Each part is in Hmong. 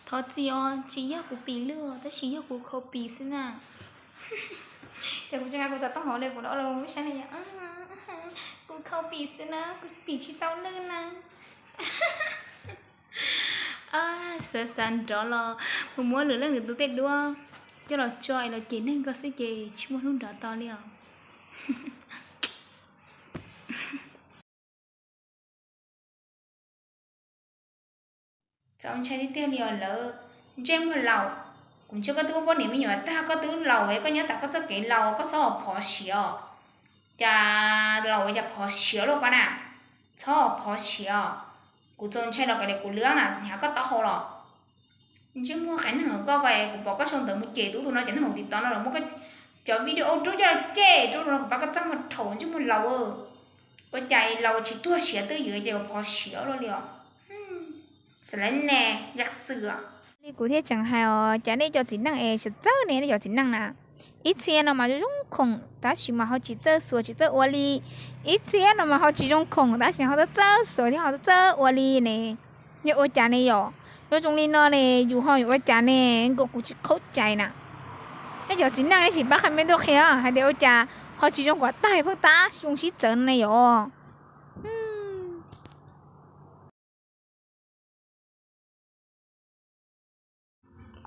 Thov txim os, tsis yog kuv pim lwj tab sis yog kuv copy xwb na. Ces kuv tsis nqa kuv xov tooj hauv li, kuv los lub sab ne, kuv copy xwb na, kuv pim tsis tau lwj na. Xav xav nrov los mus muab lwm leej lwm tus tej duab coj los tso es los cem neeg ko xwb ces tsis muaj hnub nrov tau li os. Txaus ntshai tiag tiag li os lawv. Ntsej muag laus, kuv ntsia koj twb ua poj niam me nyuam tag, koj twb laus es koj nyob tas koj txoj kev laus, koj txhob phov siav os. Cas laus ua cas phov siav luaj koj na, txhob phov siav os. Kuv txaus ntshai los kav liam kuv lwb na, hnyav koj taub hau los. Ntsej muag qaiv neeg koj ko, kuv pom koj sau ntawv mus cem tus ub tus no, cov neeg hauv TikTok no los muab cov video rub coj los cem rub no, kuv pab koj txaj muag dhau ntsej muag laus. Ua cas laus tsis tuag siav twj ywm ces yuav phov siav luaj li os. Xav lawv ne, yam xwm os. Li kuv thiaj tseem hais os, cas nej cov txiv neej es txawj txawj ne, nej cov txiv neej na, ib txhia no mas zoo zoo khoom tab sis mas ho tsis txawj xuas tsis txawj ua li, ib txhia no mas ho tsis zoo khoom tab sis ho txawj txawj xuas thiab ho txawj txawj ua li ne. Yog ua cas ne yom? Yuav zoo li no ne, yus ho yuav ua cas ne? Nkaus kuv tsis qhaub cai na. Nej cov txiv neej nej sim pab qhia me tuaj qhia hais tias ua cas ho tsis zoo kom tag pheej tab zoo sib txawv no ne yom?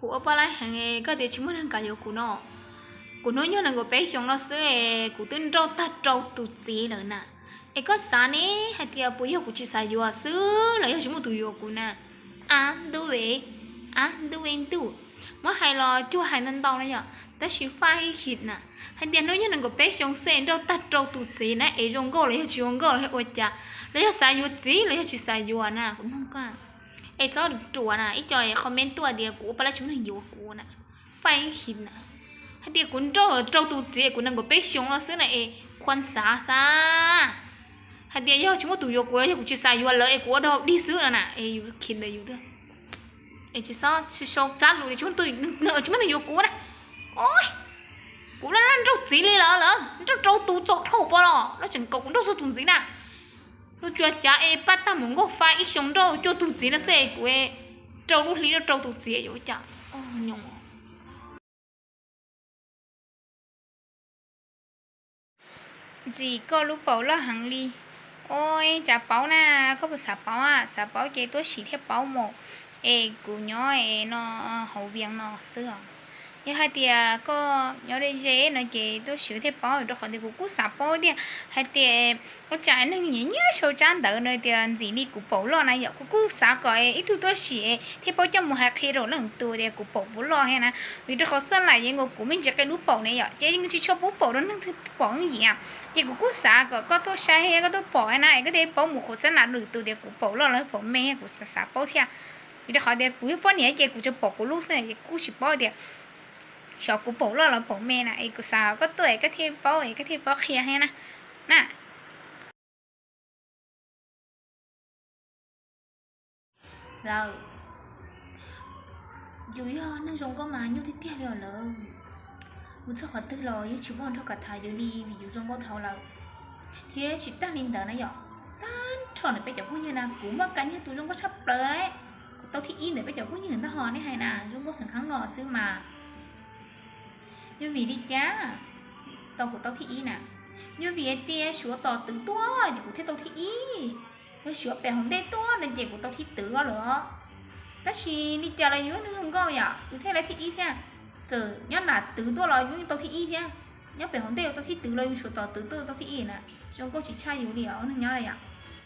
Kuv ua poj laib heev, koj tias tsis muaj neeg kam yuav kuv no. Kuv hnub nyoog nees nkaum peb xyoos no xwb es kuv twb nrauj tag rau tus txiv lawm na. Es koj xav ne, hais tias puas yog kuv tsis xav yuav xwb los yog tsis muaj tus yuav kuv na? Ab ntuj ve, ab ntuj ve ntuj. Muab hais los cuag hais ntau ntau na yom, tab sis faj ib his na, hais tias hnub nyoog nees nkaum peb xyoos xwb es nrauj tag rau tus txiv na, es zoo nkauj los yog tsis zoo nkauj los yog ua cas, los yog xav yuav txiv los yog tsis xav yuav na, kuv nug koj. Es txhob ruam na, ib co comment tuaj tias kuv ua poj laib tsis muaj neeg yuav kuv na, faj ib his na. Hais tias kuv nrauj rau tus txiv kuv nees nkaum peb xyoos no xwb na es khuan xav xav. Hais tias yog tsis muaj tus yuav kuv los yog kuv tsis xav yuav lawv es kuv ua dog dig xwb no na, es yus khiv ntawm yus tiag. Es tsis txhob sau tsab lus tias tsis muaj neeg yuav kuv na. Os, kuv laj laj nrauj txiv li lawm, lawv nrauj rau tus txaus dhau pom los lawv tseem kom kuv nrauj txog tus ntxiv na. Lub cuab cav es pab tag mus nkauj fa ib xyoo nrauj cuag tus txiv no xwb es kuv rau lub hli rau rau tus txiv yuav ua cas. Ntxim koj lub paum loj heev li. Ua cas paub na, koj puas xav paub? Xav paub ces tuaj sim thiaj paub mas. Es kuv nyob no hauv Vias no xwb os. Yog hais tias koj nyob deb ze no ces tuaj sim thiaj paub, rau qhov tias kuv kuj xav paub tiag hais tias ua cas neeg nyiam nyiam sau tsab ntawv no tias ntxim li kuv paum loj na yom. Kuv kuj xav kom ib tug tuaj sim thiaj paub coj mus hais qhia rau leej twg tias kuv paum puas loj thiab na. Vim rau qhov xab lais yeej nkaus kuv me ntsis qe lub paum ne yom, ces yeej tsis tshua pub paum rau neeg twg pom yeej yim. Ces kuv kuj xav kom koj tuaj saib thiab koj tuaj pom na es koj thiaj paub mus qhuas xab lais lwm tus tias kuv paum loj los paum me thiab, kuv xav xav paub thiab. Vim rau qhov tias kuv yog poj niam ces kuv tsuas pom kuv lub xwb ces kuj tsis paub tias xyov kuv paum loj los paum me na, es kuv xav koj tuaj es koj thiaj paub es koj thiaj paub qhia thiab na. Na, lawm, yus yog neeg zoo nkauj mas nyuaj tiag tiag li os lawm. Mus txog qhov twg los yeej tsis muaj nrog kom tham yus li vim yus zoo nkauj dhau lawm. Thiab tsis tag li ntawd na yom, tag nrho ntawm peb cov phooj ywg na kuv muaj Kab Nyiag tus zoo nkauj tshaj plaws lawm. Kuv tau thib ib ntawm peb cov phooj ywg ntag ho, nej hais na zoo nkauj heev heev no xwb mas. Yog vim li cas tau kuv tau thib ib na? Yog vim hais tias Suav tos twv tuaj ces kuv thiaj tau thib ib. Yog Suav pem hauv ntej tuaj no ces kuv tau thib twv lawm os. Tab sis li cas los yus yog neeg zoo nkauj yom, yus thiaj li thib ib thiab. Txawm nyob nram twv tuaj los yus yeej tau thib ib thiab. Nyob pem hauv ntej yus tau thib twv los yus Suav tos twv tuaj tau thib ib na. Zoo nkauj tsis tshaj yus li os neeg nyob yom.